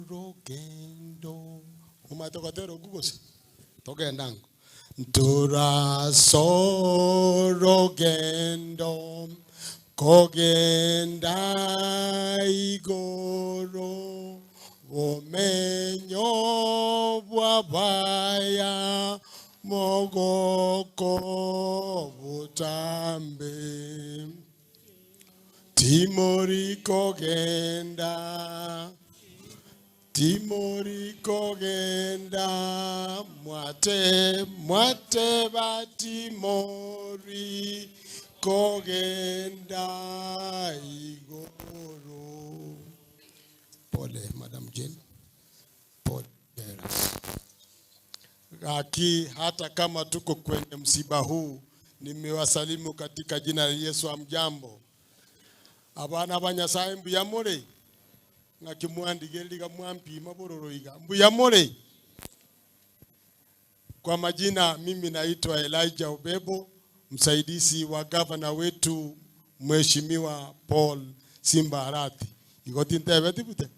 Turasorogendo. Omanyete gotera okwo gose? Togenda ango. Turasorogendo kogenda igoro bomenyo bw'abaya mogoko botambe. Timori kogenda, timori kogenda, mwate, mwateba timori kogenda igoro. Pole, Madam Jane. Pole, Jairus. Gaki, hata kama tuko kwenye msiba huu, nimewasalimu katika jina la Yesu. Hamjambo abana ba Nyasaye, mbuya more? Ng'aki mwandigereria iga mwampima bororo iga, mbuya more? Kwa majina mimi naitwa Elijah Obebo, msaidizi wa gavana wetu Mheshimiwa Paul Simba Arati. Igo tintebeti buya?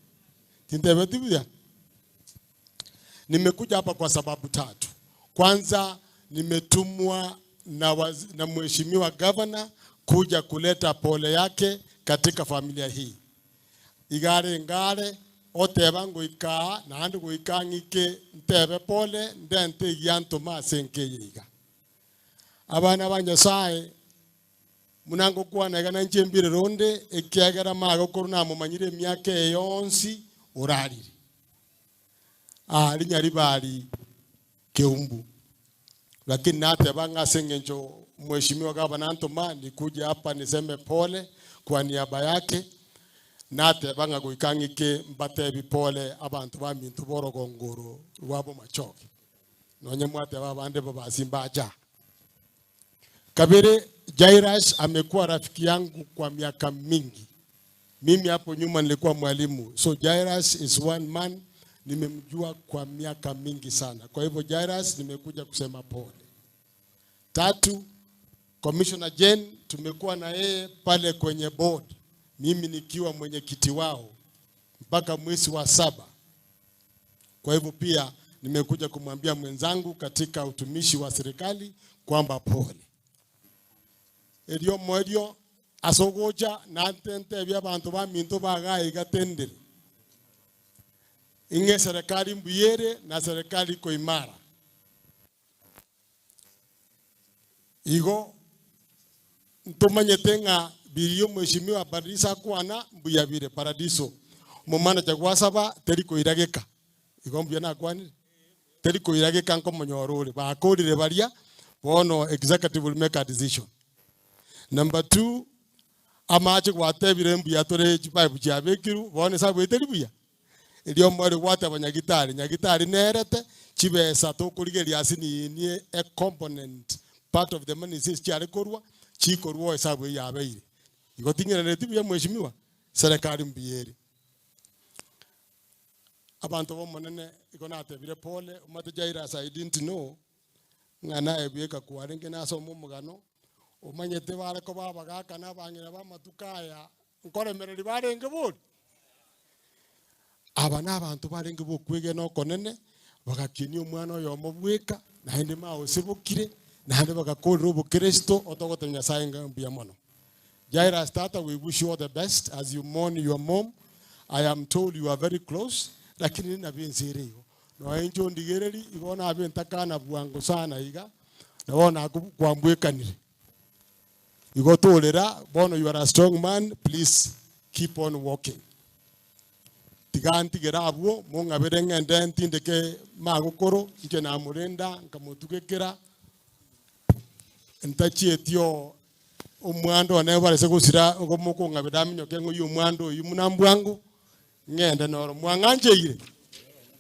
Tintebeti buya? Nimekuja hapa kwa sababu tatu. Kwanza nimetumwa na, waz, na mheshimiwa gavana kuja kuleta pole yake katika familia hii. Igare ngare oteba ngoika naende goika ng'ike ntebe pole ndente egiantoma ase nkeye iga. Abana ba Nyasaye buna ngokwana iga nainche mbire ronde ekiagera magokoro namomanyire emiaka eye yonsi orarire. Aa rinyaribari Keumbu. Lakini nateba ng'a ase eng'encho mheshimiwa gavana antoma nikuje hapa niseme pole kwa niaba yake, nateba ng'a goika ng'ike mbatebi pole abanto baminto b'orogongo oro rwa Bomachoge. Nonye mwateba abande babasi mbacha. Kabere, Jairus amekuwa rafiki yangu kwa miaka mingi. Mimi hapo nyuma nilikuwa mwalimu. So Jairus is one man nimemjua kwa miaka mingi sana. Kwa hivyo Jairus, nimekuja kusema pole. Tatu, Commissioner Jane tumekuwa na yeye pale kwenye board, mimi nikiwa mwenyekiti wao mpaka mwezi wa saba. Kwa hivyo pia nimekuja kumwambia mwenzangu katika utumishi wa serikali kwamba pole. Erio omoerio ase ogocha nante ntebie abanto baminto bagaiga tendere, ing'a eserekari mbuya ere na serikali iko imara. Igo ntomanyete ng'a biria omweshimiwa Paradiso akwana mbuya bire. Paradiso, omomanager gwasaba teri koirageka. Igo mbuya nakwanire? Teri koirageka nkomonyora ore. Bakorire baria, bono executive will make a decision. Number two, amache gwatebire mbuya tore chipipe chiabekirwe, bono esabu eye teri buya? Erio omoerio gwateba Nyagitari, Nyagitari nerete chibesa tokorigereria ase ninie a component part of the money since chiare korwa, chikorwa oo esabu eyio yabeire. Igo ting'iranereti buya mweshimiwa? Serekari mbuya ere. Abanto b'Omonene igo natebire pole, omanyete Jairus I didn't know ng'a naye bweka kwarenge nasome omogano, omanyete bare koba abagaka na abang'ina b'amatuko aya nkoremereria barenge bori? Aba nabanto barenge b'okwegena okonene, bagakinia omwana oyomo bweka, naende maosibokire, naende bagakorera obokeresto, otogotebia Nyasaye ng'a mbuya mono. Jairus tata we wish you all the best as you mourn your mom, I am told you are very close, lakini nabio ense ere igo. Nonya inche ondigereri, igo nabe ntakana bwango sana iga, na bono nakwambwekanire. Igo torera, bono you are a strong man, please keep on walking. Tiga ntigere abwo, mong'abere ng'ende ntindeke magokoro, inche namorenda, nkamotugekera, ntachieti oo omwando one bare ase gosira, igo mokong'abera aminyoke ng'oyie omwando oyio buna mbwango, ng'ende noro. Mwang'ancheire?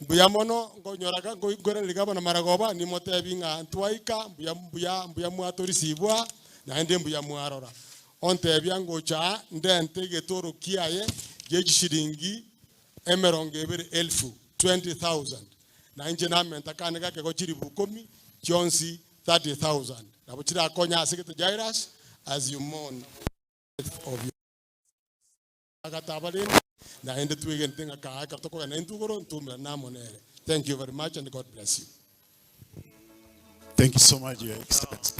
Mbuya mono, nkonyora ga nkoiraneria gavana Maragoba, nimotebi ng'a ntwaika, mbuya mbuya mbuya mwatorisibwa, naende mbuya mwarora. Ontebia ngocha aa, ndente egetoro kiaye gie chishilingi emerongo ebere elfu, 20,000, na inche namenta kane gake go chilifu ikomi, chionsi 30,000. Nabo chirakonye ase gete Jairus, as you mourn the death of your Agataba rende. Naende twegenete ng'a kaa ekero tokogenda intwe igoro ntoumerane amo nere. Thank you very much and God bless you. Thank you so much, Your Excellency.